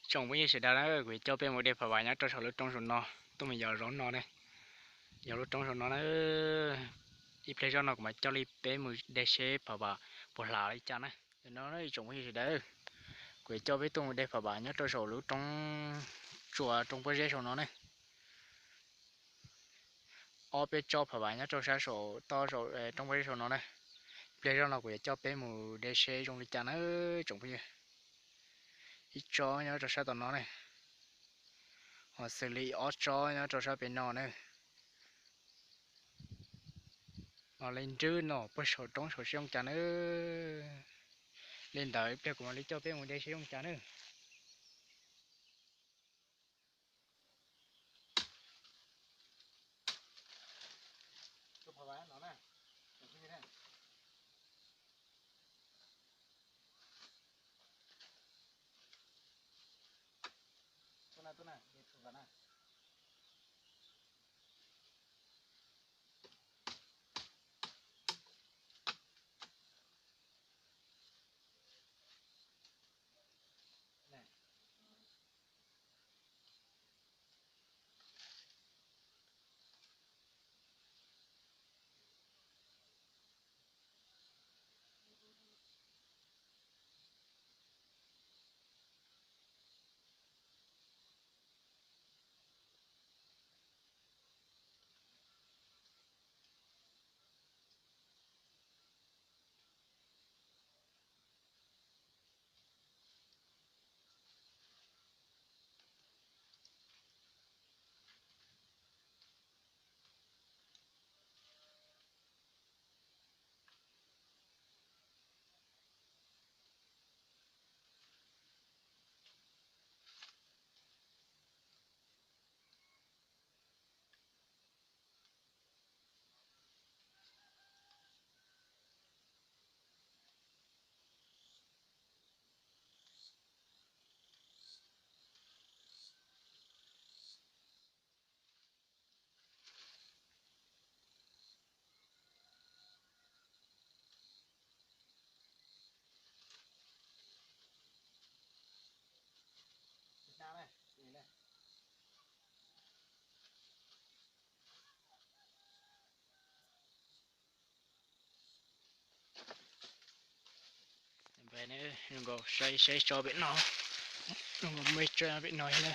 Tsoom phooj ywg sawv daws na, kuv yuav coj peb mus de phav vam nyob rau saum lub roob saum no, tuaj mus yos zaub no ne. Yog lub roob saum no na, ib pliag zoj no kuv mam coj li peb mus de seb phav vam puas hlav li cas na. No tsoom phooj ywg sawv daws, kuv yuav coj peb tuaj mus de phav vam nyob rau saum lub roob tsua roob pob zeb saum no ne. Ob peb tsob phav vam nyob rau sab saum toj saum roob pob zeb saum no na. Ib pliag zoj no kuv yuav coj peb mus de seb zoo li cas na tsoom phooj ywg. Ib tsob nyob rau sab tom no ne, ho xws li ob tsob nyob rau sab pem no na. Ho li nrwb no puag saum roob saum seb zoo cas na. Li ntawd ib pliag kuv mam li coj peb mus de seb zoo cas na. Zoo nkaus saib saib tso pem no, zoo nkaus muaj ib tsob pem no thiab na.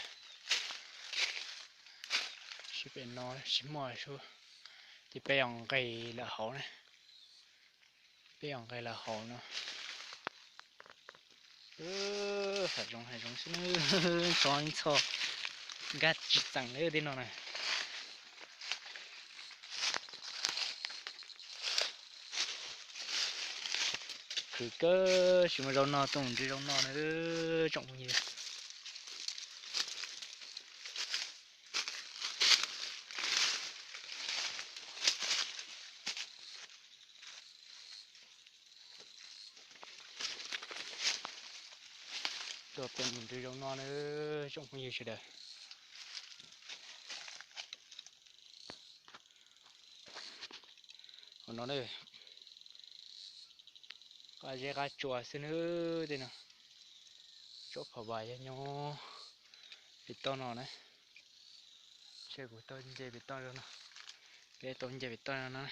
Saib pem no tsis muaj sub, ces peb yuav nqis lawm hauv na. Peb yuav nqis lawm hauv no. Hav zoov hav zoov xwb na, tsob ntxhov nkag tsis txeem li tej no na. Khwv kawg, tsis muaj zaub noj, tuaj mus nrhiav zaub noj na tsoom phooj ywg. Tuaj peb mus nrhiav zaub noj na tsoom phooj ywg sawv daws. Hauv no na, qab zeb qab tsua xwb nawb tej no. Tsob phav vam yog nyob pem toj no na. Ntshe kuv tau nce pem toj zog no, peb tau nce pem toj no na.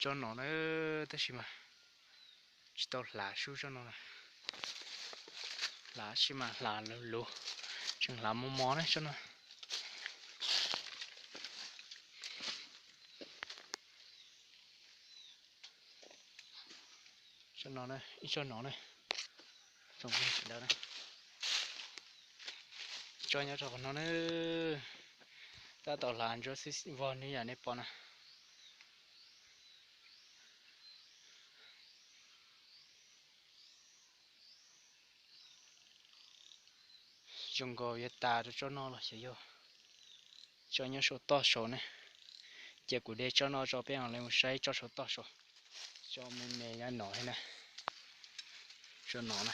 Tsob no na, tab sis mas tsis tau hlav sub tsob no. Hlav sis mas hlav luv luv, tseem hlav mos mos na tsob no. Tsob no, ib tsob no na, tsob nyob rau qhov no na, tab tom hlav ntsuab xwb vog ne yom nej pom na. Zoo nkaus yuav tas rau tsob no los xyov yog tsob nyob saum toj saud ne. Ces kuv de tsob no tso peb mam li mus saib tsob saum toj saud. Tsob me me nyob no thiab na. Tsob no na.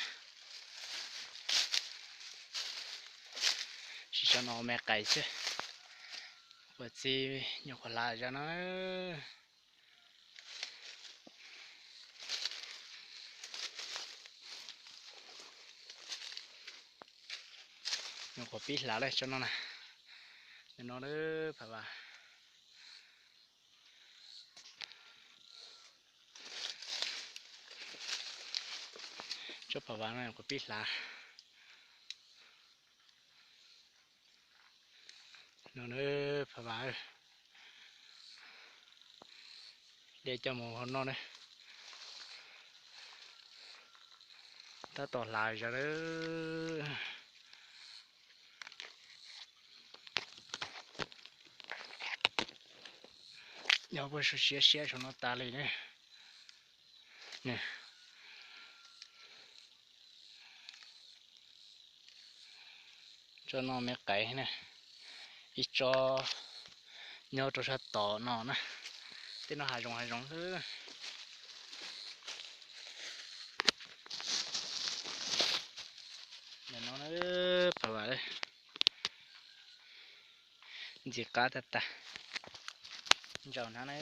Sim tsob no me qais xwb. Ua txiv nyuam qhuav hlav zog no. Nyuam qhuav pib hlav lawm tsob no na. Nim no phav vas. Tsob phav vas no nyuam qhuav pib hlav. No phav vas, de coj mus hauv no na. Tab tom hlav zog na. Nyob puag saum siab siab saum no tas li na. Tsob no me qaiv na, ib tsob nyob rau sab tom no na. Tej no hav zoov hav zoov xwb. Nim no phav vas, ntxim qab tag tag, ntsaum hnab na.